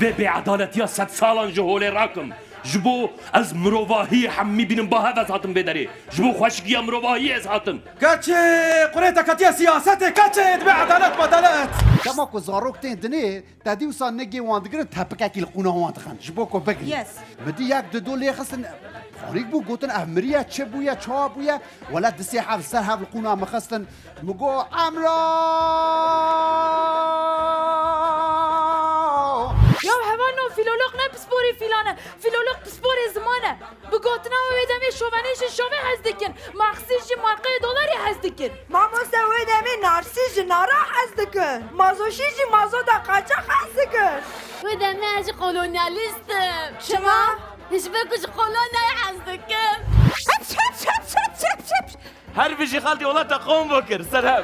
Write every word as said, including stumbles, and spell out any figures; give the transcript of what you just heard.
Vê bêedaletiya sedsalan ji holê rakim. Ji bo ez mirovahiyê hemî bînim, ba hev ez hatim vê derê. Ji bo xweşikiya mirovahiyê ez hatim. Keçê, qurê te ketiye siyasetê, keçê, divê edalet medalet. Dema ku zarok tên dinê, te dî wisa nigê wan digirin, tepikekî li qûna wan dixin. Ji bo ku bigrin. Yes. Min dî yek di do lê xistin, xanîk bû, gotin, "Ev miriye, çi bûye, çawa bûye?" Wele di sê hev ser hev li qûna min xistin. Min got, "Emra!" Ya hevalno, filolog ne pisporê fîlan e. Filolog pisporê ziman e. Bi gotina we wê demê şovenî ji şovê hez dikin. Marksîst ji markeyê dolarê hez dikin. Mamoste, wê demê narsîst ji nara hez dikin. Mazoşîst ji mazota qaçax hez dikin. Wê demê ez ji kolonyalîst im. Çima? Ji ber ku ji kolonyayê hez dikim. Her bijî xaltî welata qewm bikir, ser hev.